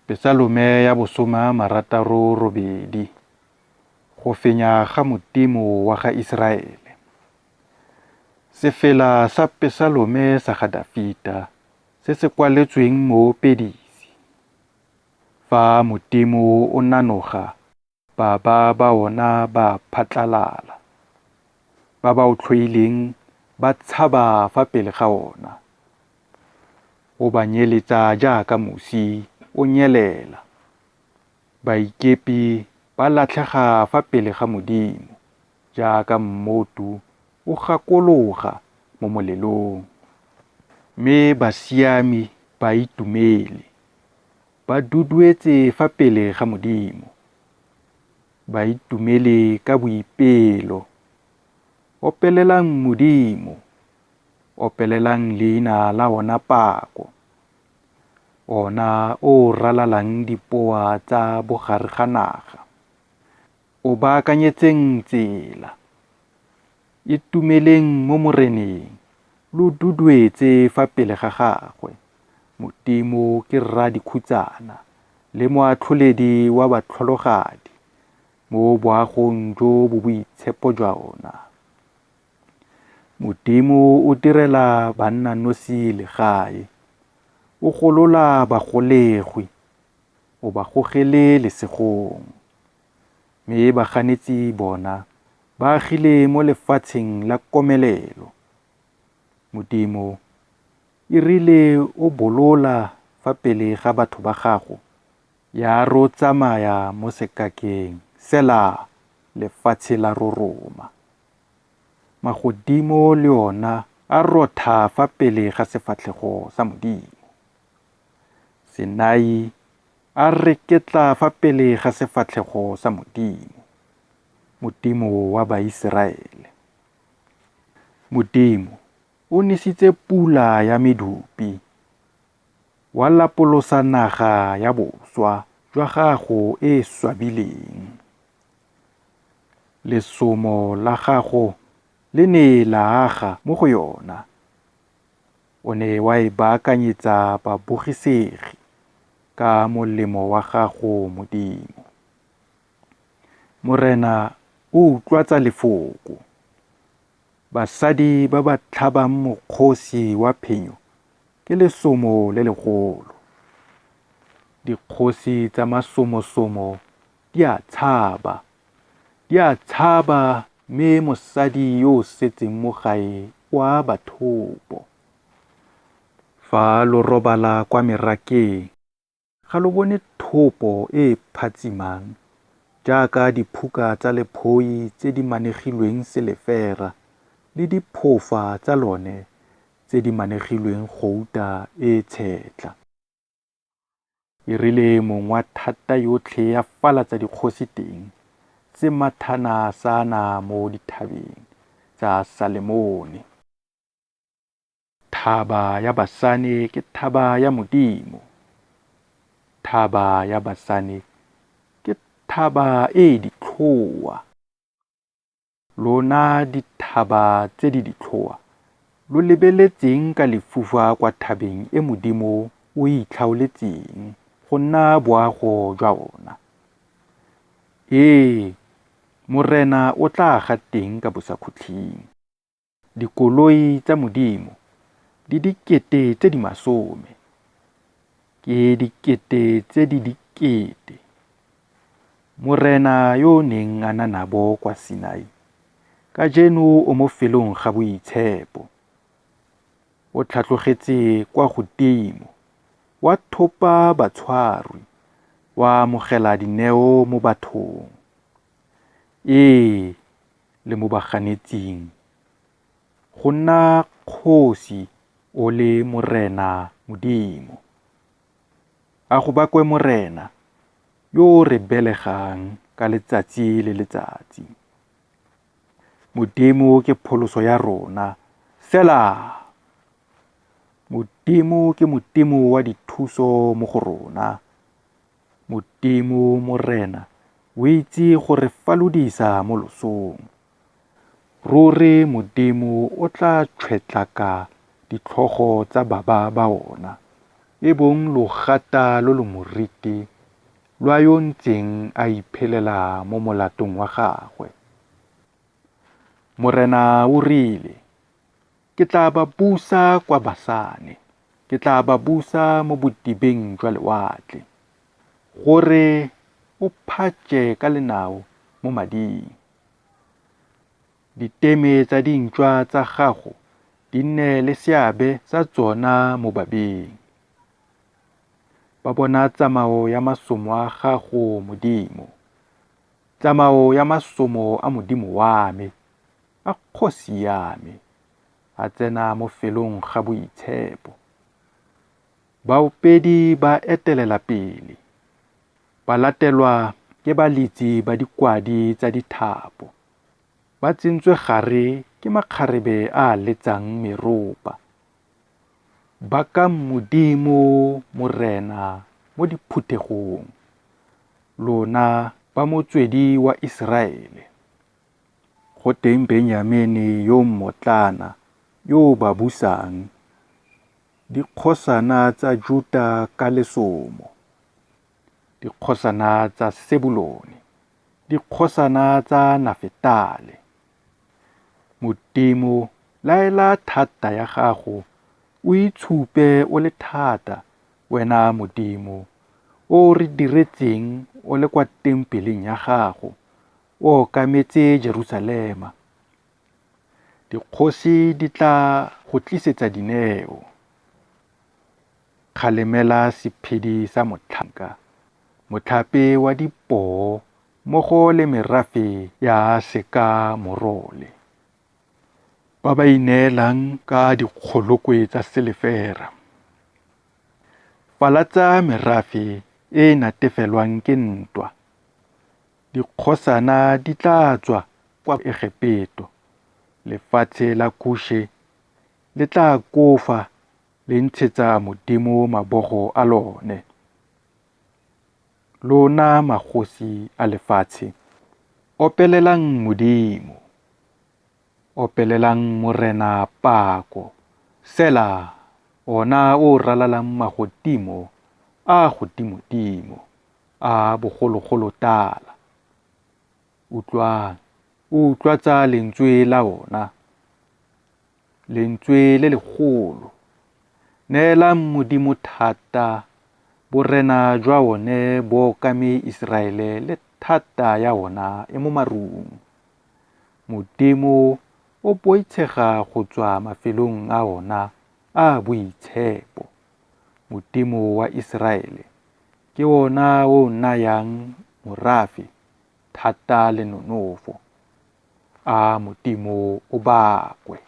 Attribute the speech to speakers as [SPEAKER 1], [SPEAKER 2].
[SPEAKER 1] Pesalome ya bosoma marataro robedi. Go fenya ga Modimo wa ga Iseraele. Sefela sa pesalome sa ga Dafita se se kwaletsweng moopedisi. Fa Modimo o nanoga, baba ba ona ba a phatlalala, ba ba o tlhoileng ba tshaba fa pele ga ona. O ba nyeletsa jaaka mosi o nyelela. Baikepi ba latlhega fa pele ga Modimo jaaka mmotu o gakologa mo molelong. Mme basiami ba itumele, ba duduetse fa pele ga Modimo, ba itumele ka boipelo. Opelelang Modimo, opelelang leina la ona pako, ona o o ralalang dipoa tsa bogareganaga, o baakanyetseng tsela. Itumeleng mo Moreneng, lo duduetse fa pele ga gagwe. Modimo ke rra-dikhutsana le moatlholedi wa batlhologadi mo boagong jo bo boitshepo jwa ona. Modimo o direla bannanosi legae, o golola bagolegwi, o ba gogele lesegong. Mme baganetsi bona ba agile mo lefatsheng la komelelo. Modimo, e rile o bolola fa pele ga batho ba gago, ya re o tsamaya mo sekakeng, Sela, lefatshe la roroma. Magodimo le ona a rotha fa pele ga sefatlhego sa Modimo. Senai a reketla fa pele ga sefatlhego sa Modimo, Modimo wa Baiseraele. Modimo o nesitse pula ya medupi, wa lapolosa naga ya boswa jwa gago e e swabileng. Lesomo la gago le ne la aga mo go yona, o ne wa e baakanyetsa babogisegi ka molemo wa gago Modimo. Morena o utlwatsa lefoko. Basadi ba ba tlhabang mokgosi wa phenyo ke lesomo le legolo. Dikgosi tsa masomosomo di a tshaba, di a tshaba mme mosadi yo o setseng mo gae o aba thopo. Fa lo robala kwa merakeng, ga lo bone thopo e e phatsimang jaaka diphuka tsa lephoi tse di manegilweng selefera le diphofa tsa lone tse di manegilweng gouta e tshetlha. E rile Mong wa thata-yotlhe a falatsa dikgosi teng, semathana sa na mo dithabeng tsa Salemone. Thaba ya Basane ke thaba ya Modimo, thaba ya Basane ke thaba e e ditlhoa. Lona dithaba tse di ditlhoa, lo lebeletseng ka lefufa kwa thabeng e Modimo o e itlhaoletseng go nna boago jwa ona? Ee, Morena o tla aga teng ka bosakhutleng. Dikoloi tsa Modimo di dikete tse di masome, ke dikete tse di dikete. Morena yo o neng a na nabo kwa Sinai, kajeno o mo felong ga boitshepo. O tlhatlogetse kwa godimo, wa thopa batshwarwi, wa amogela dineo mo bathong. Ee, le mo baganetsing, go nna kgosi o le Morena Modimo. A go bakwe Morena, yo o re belegang ka letsatsi le letsatsi. Modimo ke pholoso ya rona. Sela. Modimo ke Modimo wa dithuso mo go rona. Modimo Morena o itse go re falodisa mo losong. Ruri Modimo o tla tšhwetlaka ditlhogo tsa baba ba ona, e bong logata lo lo moriti lwa yo o ntseng a iphelela mo molatong wa gagwe. Morena o rile, Ke tla ba busa kwa Basane, ke tla ba busa mo bodibeng jwa lewatle, gore o phatše ka lenao mo mading, diteme tsa dintšwa tsa gago di nne le seabe sa tsona mo babeng. Ba bona tsamao ya masomo a gago, Modimo, tsamao ya masomo a Modimo wa me, a kgosi ya me, a tsena mo felong ga boitshepo. Baopedi ba etelela pele, ba latelwa ke baletsi ba dikwadi tsa dithapo, ba tsentswe gare ke makgarebe a a letsang meropa. Bakang Modimo Morena mo diphuthegong, lona ba motswedi wa Iseraele. Go teng Benyamene yo mmotlana yo o ba busang, dikgosana tsa Juta ka lesomo, dikgosana tsa Sebulone, dikgosana tsa Nafetale. Modimo, laela thata ya gago, o itshupe o le thata, wena Modimo o o re diretseng o le kwa Tempeleng ya gago, o okametse Jerusalema. Dikgosi di tla go tlisetsa dineo. Kgalemela sephedi sa motlhanka, motlhape wa dipoo mmogo le merafe ya sekamorole. Ba ba ineelang ka dikgolokwe tsa selefera. Falatsa merafe e e natefelwang ke ntwa. Dikgosana di tla tswa kwa Egepeto, lefatshe la Kuše le tla akofa le ntshetsa Modimo mabogo a lone. Lona magosi a lefatshe, opelelang Modimo, opelelang Morena pako, Sela ona o o ralalang magodimo a a godimodimo a bogologolotala. Utlwang, o utlwatsa lentswe la ona, lentswe le legolo. Neelang Modimo thata, borena jwa one bo okame Iseraele le thata ya ona e mo marung. Modimo o boitshega go tswa mafelong a ona a a boitshepo. Modimo wa Iseraele ke ona o o nayang morafe thata le nonofo. A Modimo o bakwe!